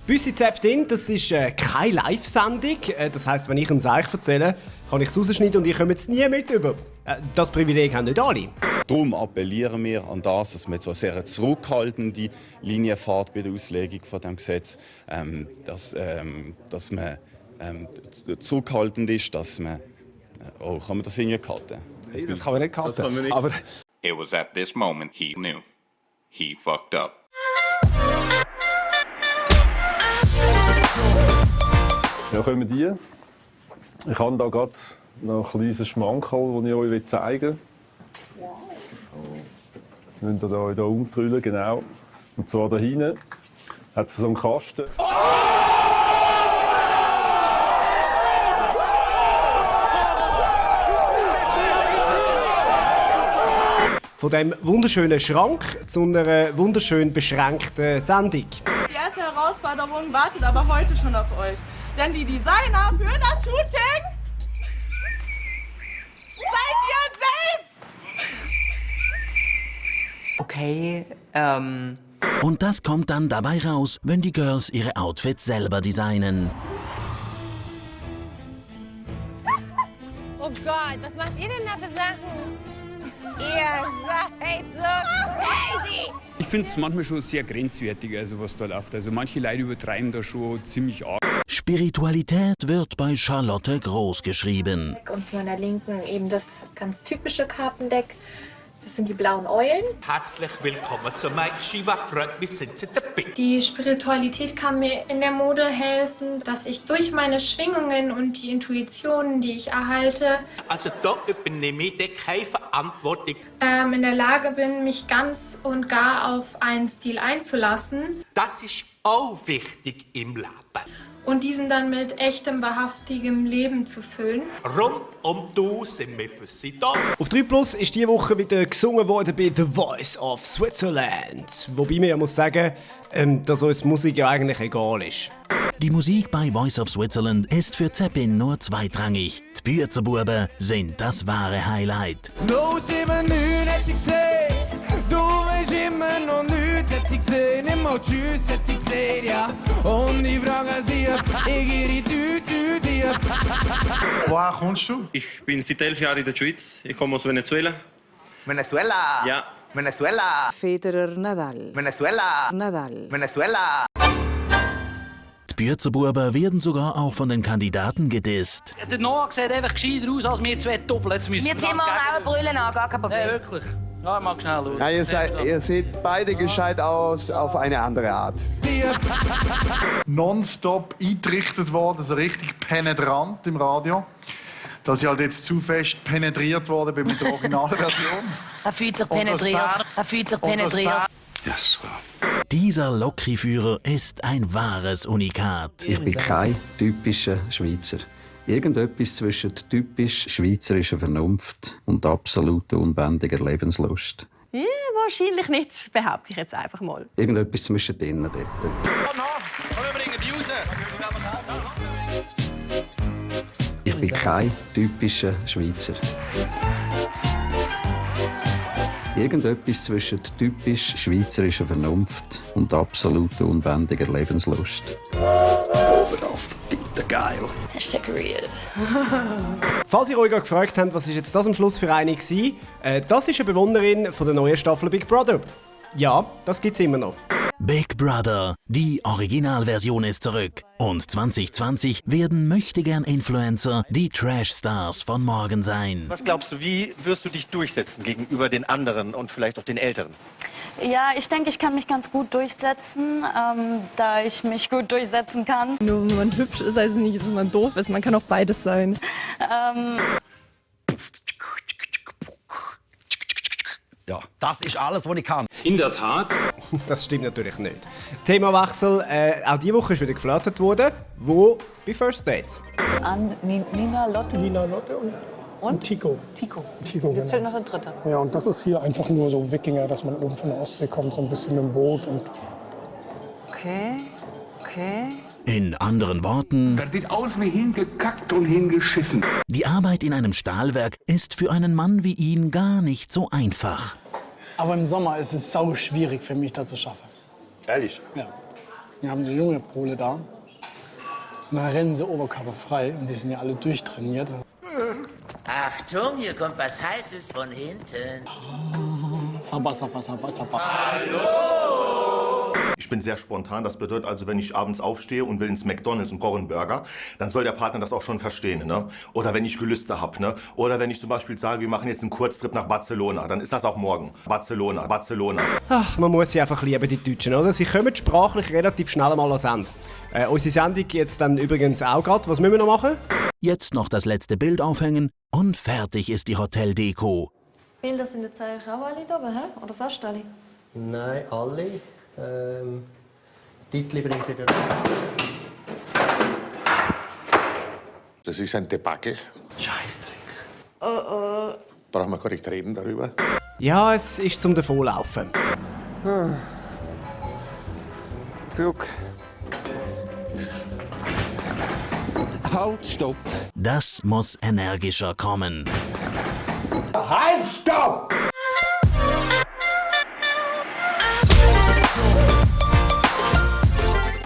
Büssi zappt in, das ist keine Live-Sendung. Das heisst, wenn ich ein Seich erzähle, kann ich es rausschneiden und ihr kommt es nie mit über. Das Privileg haben nicht alle. Darum appellieren wir an das, dass man so eine sehr zurückhaltende Linie fährt bei der Auslegung von dem Gesetz, dass man zurückhaltend ist, dass man kann man das irgendwie cutten? Das kann man nicht cutten. Aber it was at this moment he knew. He fucked up. ja, kommen die. Ich habe da gerade noch ein kleines Schmankerl, das ich euch zeigen will. Wir müsst ihr euch hier umtrüllen, genau. Und zwar da hinten hat es so einen Kasten. Von diesem wunderschönen Schrank zu einer wunderschön beschränkten Sendung. Die erste Herausforderung wartet aber heute schon auf euch. Denn die Designer für das Shooting seid ihr selbst! Okay, Und das kommt dann dabei raus, wenn die Girls ihre Outfits selber designen. Oh Gott, was macht ihr denn da für Sachen? Ihr seid so crazy! Ich finde es manchmal schon sehr grenzwertig, also was da läuft. Also manche Leute übertreiben da schon ziemlich arg. Spiritualität wird bei Charlotte groß geschrieben. Und zu meiner Linken eben das ganz typische Kartendeck. Das sind die blauen Eulen. Herzlich willkommen zu Mike Shiva. Freut mich, sind Sie dabei. Die Spiritualität kann mir in der Mode helfen, dass ich durch meine Schwingungen und die Intuitionen, die ich erhalte, Also da übernehme ich keine Verantwortung. in der Lage bin, mich ganz und gar auf einen Stil einzulassen Das ist auch wichtig im Leben. und diesen dann mit echtem, wahrhaftigem Leben zu füllen. Rund um du sind wir für Sie da. Auf 3 Plus ist diese Woche wieder gesungen worden bei The Voice of Switzerland. Wobei man ja muss sagen, dass uns die Musik ja eigentlich egal ist. Die Musik bei Voice of Switzerland ist für Zeppin nur zweitrangig. Die Bürzerbuben sind das wahre Highlight. 079 hat sie gesehen, du weißt immer noch nichts, hat sie gesehen, immer tschüss hat sie gesehen, ja. Und ich frage sie, ob ich ihre Tüte Woher kommst du? Ich bin seit 11 Jahren in der Schweiz. Ich komme aus Venezuela. Venezuela! Ja. Venezuela! Federer Nadal. Venezuela! Nadal. Venezuela! Die Bürzerbuben werden sogar auch von den Kandidaten gedisst. Der Noah sieht einfach gescheiter aus als wir zwei Doppel. Wir ziehen mal auch Brüllen an, gar kein Problem. Ja, wirklich. Ja, mal schnell schauen. Ja, ihr seht beide gescheit aus auf eine andere Art. Nonstop eingerichtet worden, so richtig penetrant im Radio. Dass ich halt jetzt zu fest penetriert worden bin mit der Originalversion. Er fühlt sich penetriert. Er fühlt sich penetriert. Yes, Dieser Lokriführer ist ein wahres Unikat. Ich bin kein typischer Schweizer. Irgendetwas zwischen typisch schweizerischer Vernunft und absoluter unbändiger Lebenslust. Ja, wahrscheinlich nicht, behaupte ich jetzt einfach mal. Irgendetwas zwischen denen dort. Ich bin kein typischer Schweizer. Irgendetwas zwischen typisch schweizerischer Vernunft und absoluter unbändiger Lebenslust. Oberhof, geil. #real. Falls ihr euch gerade gefragt habt, was ist jetzt das am Schluss für eine gewesen? Das ist eine Bewohnerin von der neuen Staffel Big Brother. Ja, das gibt's immer noch. Big Brother, die Originalversion ist zurück. Und 2020 werden Möchtegern-Influencer die Trash-Stars von morgen sein. Was glaubst du, wie wirst du dich durchsetzen gegenüber den anderen und vielleicht auch den Älteren? Ja, ich denke, ich kann mich ganz gut durchsetzen, da ich mich gut durchsetzen kann. Nur wenn man hübsch ist, heißt es nicht, dass man doof ist. Man kann auch beides sein. Ja, das ist alles, was ich kann. In der Tat. Das stimmt natürlich nicht. Themawechsel, auch diese Woche ist wieder geflirtet worden. Wo? Bei First Dates. An Nina Lotte. Nina Lotte und Tico. Tico. genau. Jetzt fehlt noch der dritte. Ja, und das ist hier einfach nur so Wikinger, dass man oben von der Ostsee kommt, so ein bisschen mit dem Boot. Und Okay. In anderen Worten, Das sieht aus wie hingekackt und hingeschissen. die Arbeit in einem Stahlwerk ist für einen Mann wie ihn gar nicht so einfach. aber im Sommer ist es sau schwierig für mich, das zu schaffen. Ehrlich? Ja. Wir haben eine junge Pole da. Und dann rennen sie oberkörperfrei und die sind ja alle durchtrainiert. Achtung, hier kommt was Heißes von hinten. Sabba, sabba, sabba, sabba. Hallo! Ich bin sehr spontan. Das bedeutet also, wenn ich abends aufstehe und will ins McDonald's und brauche einen Burger, dann soll der Partner das auch schon verstehen. Ne? Oder wenn ich Gelüste habe. Ne? Oder wenn ich zum Beispiel sage, wir machen jetzt einen Kurztrip nach Barcelona, dann ist das auch morgen. Barcelona, Barcelona. Ach, man muss sie einfach lieben, die Deutschen, oder? Sie kommen sprachlich relativ schnell mal ans Ende. Unsere Sendung jetzt dann übrigens auch gerade. Was müssen wir noch machen? Jetzt noch das letzte Bild aufhängen und fertig ist die Hoteldeko. Bilder sind jetzt eigentlich auch alle da oben, hä? Oder fast alle? Nein, alle. Titel bringt wieder. Das ist ein Debakel. Scheißdreck. Oh. Brauchen wir gar nicht reden darüber. Ja, es ist zum Davonlaufen. Zug. Halt, stopp. Das muss energischer kommen. Halt, stopp!